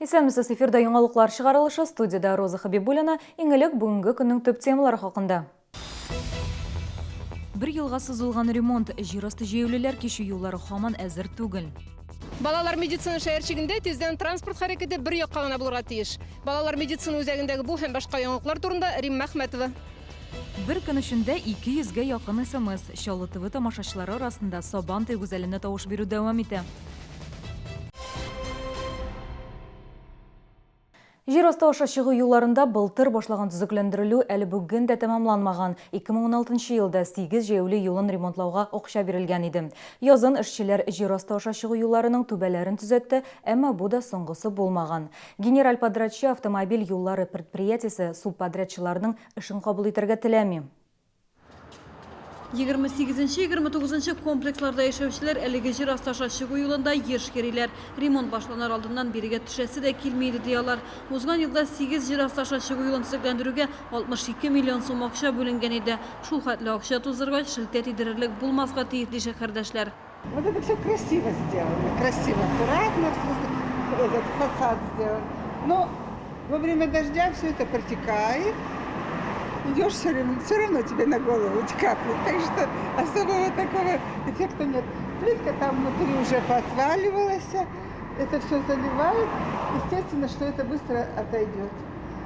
Исәнмесез, эфирда яңалыклар чыгарылышы, студиядә Роза Хабибуллина. Иң элек бүгенге көннең төп темалары хакында. Бер елга сузылган ремонт, җир асты җәяүлеләр кичү юллары һаман әзер түгел. Балалар медицина шәһәрчегендә тиздән транспорт хәрәкәте бер якка гына булырга тиеш. Балалар медицина үзәгендәге бу һәм башка яңалыклар турында Римма Әхмәтова. Бер көн эчендә 200 гә якын смс. Чаллы ТВ тамашачылары арасында Сабан туе гүзәленә тавыш бирү дәвам итә. Җир асты аша чыгу юлларында былтыр башлаган төзекләндерелү әле бүген дә тәмамланмаган. 2016 елда сигез җәяүле юлын ремонтлауга акча бирелгән иде. Язын эшчеләр җир асты аша чыгу юлларының түбәләрен төзәтте, әмма бу да соңгысы булмаган. Генераль подрядчы Автомобиль юллары предприятиесе субподрядчыларның эшен кабул итәргә теләми. Егерме сигезенче, 29 нчы комплексларда яшәүчеләр әлеге җир асты аша чыгу юлында еш йөриләр. Ремонт башланыр алдыннан бирегә төшәсе дә килми иде, ди алар. Узган елда сигез җир асты аша чыгу юлын төзекләндерүгә 62 миллион сум акча бүленгән иде. Шул хәтле акча туздыргач, шелтә тидерерлек булмаска тиеш, ди шәһәрдәшләр. Вот это все красиво сделано, красиво, аккуратно, в смысле, этот фасад сделан. Но во время дождя все это протекает, идешь все время, все равно тебе на голову капает. Так что особого такого эффекта нет. Плитка там внутри уже поотваливалась, это все заливает. Естественно, что это быстро отойдет.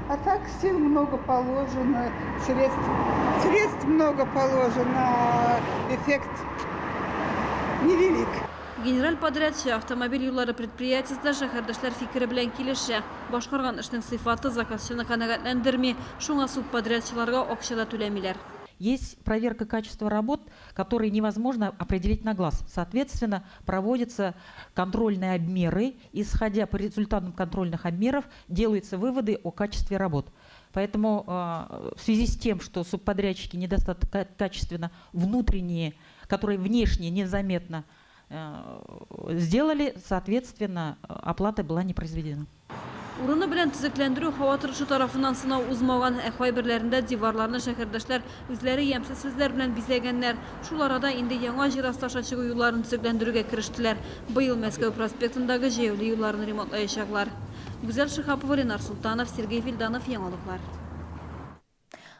А так сил много положено, средств, средств много положено, эффект невелик. Генераль подрядчы Автомобиль юллары предприятиесе дә шәһәрдәшләр фикере белән килешә. Башкарган эшнең сыйфаты заказчыны канәгатьләндерми, шуңа субподрядчыларга акча да түләмиләр. Есть проверка качества работ, которые невозможно определить на глаз. Соответственно, проводятся контрольные обмеры. Исходя по результатам контрольных обмеров, делаются выводы о качестве работ. Поэтому в связи с тем, что субподрядчики недостаточно качественно внутренние, которые внешне незаметно сделали, соответственно, оплата была не произведена. Урыны белән төзекләндерү һава торышы тарафыннан сынау узмаган, ә кайберләрендә диварларны шәһәрдәшләр үзләре ямьсез сүзләр белән бизәгәннәр. Шул арада инде яңа җир асты аша чыгу юлларын төзекләндерүгә керештеләр. Быел Мәскәү проспектындагы җәяүле юлларын ремонтлаячаклар. Гүзәл Шиһапова, Ленар Солтанов, Сергей Вильданов, Яңалыклар.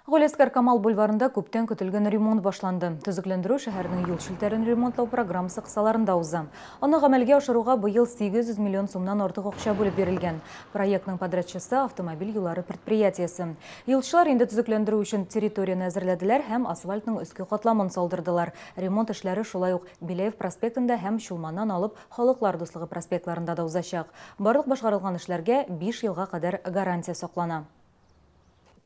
Галиәсгар Камал бульварында күптән көтелгән ремонт башланды. Төзекләндерү шәһәрнең юл челтәрен ремонтлау программасы кысаларында уза. Аны гамәлгә ашыруга быел 800 миллион сумнан артык акча бүлеп бирелгән. Проектның подрядчысы, автомобиль юллары предприятиесе. Юлчылар инде төзекләндерү өчен территорияне әзерләделәр һәм асфальтның өске катламын салдырдылар. Ремонт эшләре шулай ук Беляев проспектында һәм Чулманнан алып Халыклар дуслыгы проспектларында да узачак. Барлык башкарылган эшләргә биш елга кадәр гарантия саклана.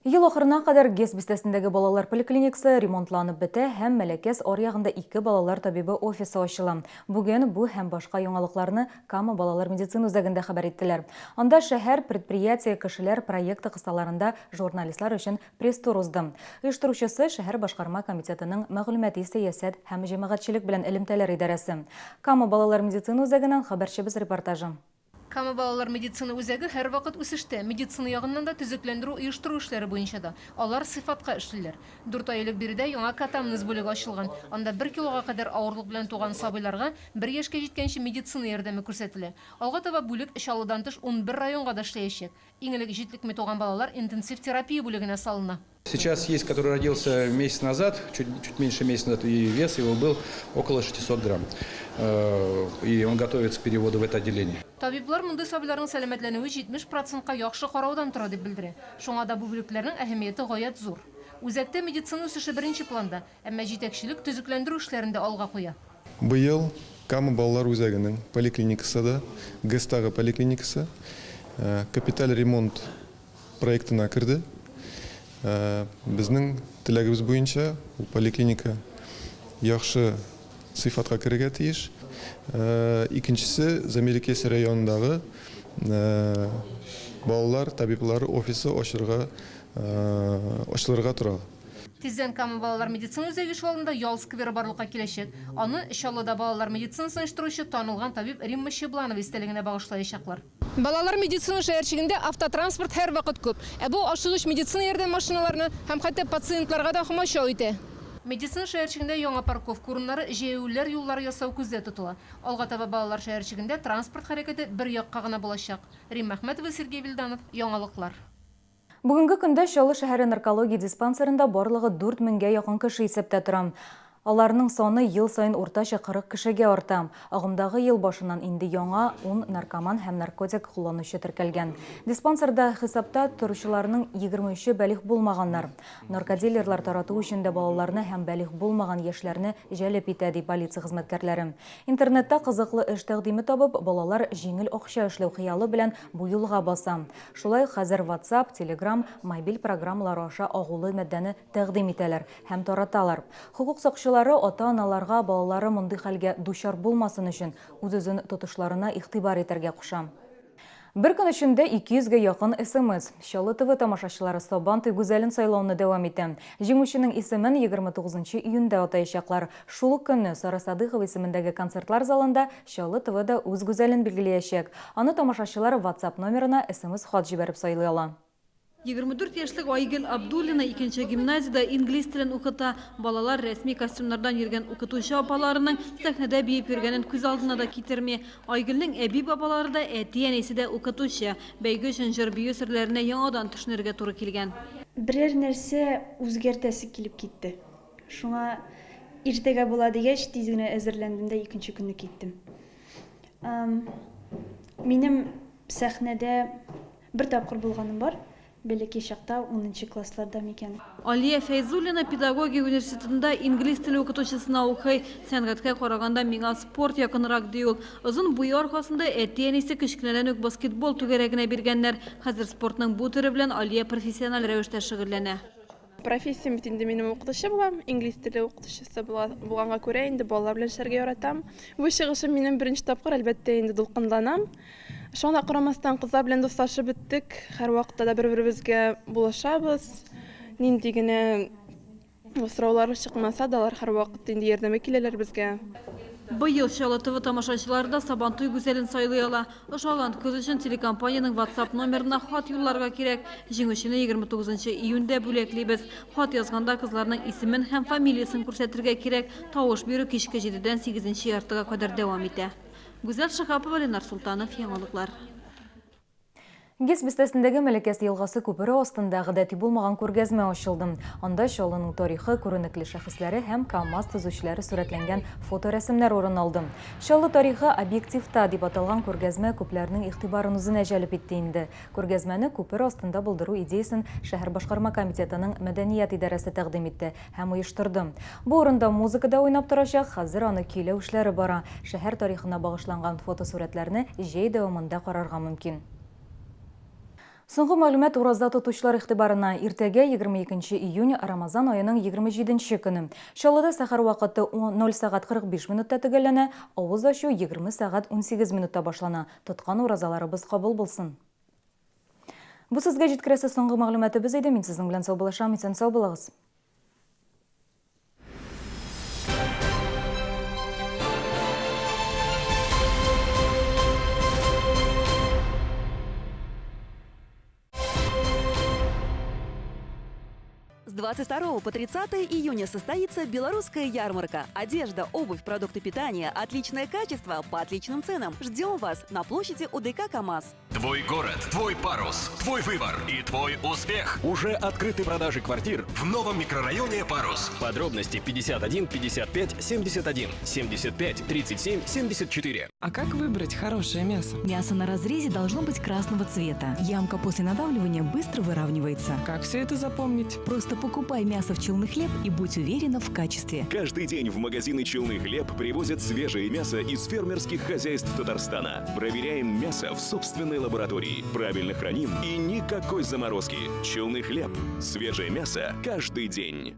Ел ахырына кадәр ГЭС бистәсендәге балалар поликлиникасы ремонтланып бетә һәм Мәләкәс аръягында ике балалар табибы офисы ачыла. Бүген бу һәм башка яңалыкларны Кама балалар медицина үзәгендә хәбәр иттеләр. Анда Шәһәр, предприятие, кешеләр проекты кысаларында журналистлар өчен пресс-тур узды. Оештыручысы, шәһәр башкарма комитетының мәгълүмати сәясәт һәм җәмәгатьчелек белән элемтәләр идарәсе. Кама балалар медицина үзәгеннән хәбәрчебез репортажы. Кама балалар медицина үзәге һәрвакыт үсештә, медицина ягыннан да, төзекләндерү-оештыру эшләре буенча да. Алар сыйфатка эшлиләр. Дүрт ай элек биредә яңа катамнез бүлеге ачылган. Анда бер килога кадәр авырлык белән туган сабыйларга бер яшькә җиткәнче медицина ярдәме күрсәтелә. Алга таба бүлек Чаллыдан тыш 11 районга да эшләячәк. Иң элек җитлекми туган балалар интенсив терапия бүлегенә салына. Сейчас есть, который родился месяц назад, чуть, чуть меньше месяца назад, и вес его был около 600 грамм. И он готовится к переводу в это отделение. Табиблар мондый сабыйларның сәламәтләнүе 70 процентка яхшы караудан тора, дип белдерә. Шуңа да бу бүлекләрнең әһәмияте гаять зур. Үзәктә медицина үсеше беренче планда, әмма җитәкчелек төзекләндерү эшләрен дә алга куя. Быел Кама балалар үзәгенең поликлиникасы да, ГЭСтагы поликлиникасы капиталь ремонт проектына керде. Безнең теләгебез буенча, ул поликлиника яхшы сыйфатка керергә тиеш. Икенчесе, Замелекесье районындагы балалар табиблары офисы ачырга ачылырга тора. Тиздән Кама балалар медицина үзәге ишегалдында ял скверы барлыкка киләчәк. Аны Чаллыда балалар медицинасын оештыручы танылган табиб Римма Щебланова истәлегенә багышлаячаклар. Балалар медицина шәһәрчегендә автотранспорт һәрвакыт күп. Ә бу ашыгыч медицина ярдәм машиналарына һәм хәтта пациентларга да комачау итә. Медицина шәһәрчегендә яңа парковка урыннары, җәяүлеләр юллары ясау күздә тотыла. Алга таба балалар шәһәрчегендә транспорт хәрәкәте бер якка гына булачак. Римма Әхмәтова, Сергей Вилданов, Яңалыклар. Бүгенге көндә Чаллы шәһәре наркология диспансерында барлыгы 4 меңгә якын кеше исәптә тора. Аларның саны ел саен уртача 40 кешегә арта. Агымдагы ел башыннан инде яңа ун наркоман һәм наркотик кулланучы теркәлгән. Диспансерда хисапта торучыларның 23-е балигъ булмаганнар. Наркодилерлар тарату өчен дә балаларны һәм балигъ булмаган яшьләрне җәлеп итә, ди полиция хезмәткәрләре. Интернетта кызыклы эш тәкъдиме табып, балалар җиңел акча эшләү хыялы белән бу юлга баса. Шулай ук хәзер WhatsApp, Telegram мобиль программалары аша агулы матдәне тәкъдим итәләр һәм тараталар. Хокук сакчылары ата-аналарга балалары мондый хәлгә дучар булмасын өчен үз-үзен тотышларына игътибар итәргә куша. Бер көн эчендә 200 гә якын смс. Чаллы ТВ тамашачылары Сабантуй гүзәлен сайлауны дәвам итә. Җиңүченең исемен 29 нчы июньдә атаячаклар. Шул ук көнне Сара Садыйкова исемендәге концертлар залында Чаллы ТВ да үз гүзәлен билгелиячәк. Аны тамашачылар WhatsApp номерына смс-хат җибәреп сайлый ала. 24 яшьлек Айгөл Абдуллина икенче гимназиядә инглиз телен укыта. Балалар рәсми костюмнардан йөргән укытучы апаларының сәхнәдә биеп йөргәнен күз алдына да китерми. Айгөлнең әби-бабалары да, әти-әнисе дә укытучы. Бәйге өчен җыр-бию серләренә яңадан төшенергә туры килгән. Берәр нәрсә үзгәртәсе килеп китте. Шуңа иртәгә була дигәч, тиз генә әзерләндем дә икенче көнне киттем. Минем сәхнәдә Бер тапкыр булганым бар, бәләкәй чакта, унынчы классларда микән. Алия Фәйзуллина педагогия университетында инглиз теле укытучысына укый. Сәнгатькә караганда миңа спорт якынрак, ди ул. Озын буе аркасында әти-әнисе кечкенәдән үк баскетбол түгәрәгенә биргәннәр. Хәзер спортның бу төре белән Алия профессиональ рәвештә шөгыльләнә. Профессиям бит инде минем укытучы булам, инглиз теле укытучысы булганга күрә инде балалар белән эшләргә яратам. Бу чыгышым минем беренче тапкыр, әлбәттә инде дулкынланам. Шуңа да карамастан кызлар белән дуслашып беттек, һәрвакытта да бер-беребезгә булышабыз. Нинди генә сораулар чыкмаса да, алар һәрвакыт инде ярдәмгә киләләр безгә. Быел Чаллы ТВ тамашачылары да Сабантуй гүзәлен сайлый ала. Ошаган кыз өчен телекомпаниянең WhatsApp номерына хат юлларга кирәк. Җиңүчене 29 нчы июньдә бүләклибез. Хат язганда кызларның исемен һәм фамилиясен күрсәтергә кирәк. Тавыш бирү кичке җидедән сигезенче яртыга кадәр дәвам итә. Гүзәл Шиһапова, Ленар Солтанов, Яңалыклар. ГИС бистәсендәге Мәләкәс елгасы күпере астында гадәти булмаган күргәзмә ачылды. Анда Чаллының тарихы, күренекле шәхесләре һәм КАМАЗ төзүчеләре сурәтләнгән фоторәсемнәр урын алды. Чаллы тарихы объективта дип аталган күргәзмә күпләрнең игътибарын үзенә җәлеп итте инде. Күргәзмәне күпер астында булдыру идеясен шәһәр башкарма комитетының мәдәният идарәсе тәкъдим итте һәм оештырды. Бу урында музыка да уйнап торачак, хәзер аны көйләү эшләре бара. Шәһәр тарихына багышланган фотосурәтләрне җәй дәвамында карарга мөмкин. Соңгы мәгълүмат ураза тотучылар игътибарына. Иртәгә, 22 нче июнь, Рамазан аеның 27 нче көне. Чаллыда сәхәр вакыты 0 сәгать 45 минутта төгәлләнә, авыз ачу 20 сәгать 18 минутта башлана. Тоткан уразаларыбыз кабул булсын! Бу сезгә җиткерәсе соңгы мәгълүматыбыз иде. Мин сезнең белән саубуллашам. Исән-сау булыгыз! С 22 по 30 июня состоится белорусская ярмарка. Одежда, обувь, продукты питания, отличное качество по отличным ценам. Ждем вас на площади УДК КАМАЗ. Твой город, твой парус, твой выбор и твой успех. Уже открыты продажи квартир в новом микрорайоне Парус. Подробности 51 55 71 75 37 74. А как выбрать хорошее мясо? Мясо на разрезе должно быть красного цвета. Ямка после надавливания быстро выравнивается. Как все это запомнить? Просто покупай мясо в Челны хлеб и будь уверена в качестве. Каждый день в магазины Челны хлеб привозят свежее мясо из фермерских хозяйств Татарстана. Проверяем мясо в собственной лаборатории. Правильно храним и никакой заморозки. Челны хлеб. Свежее мясо каждый день.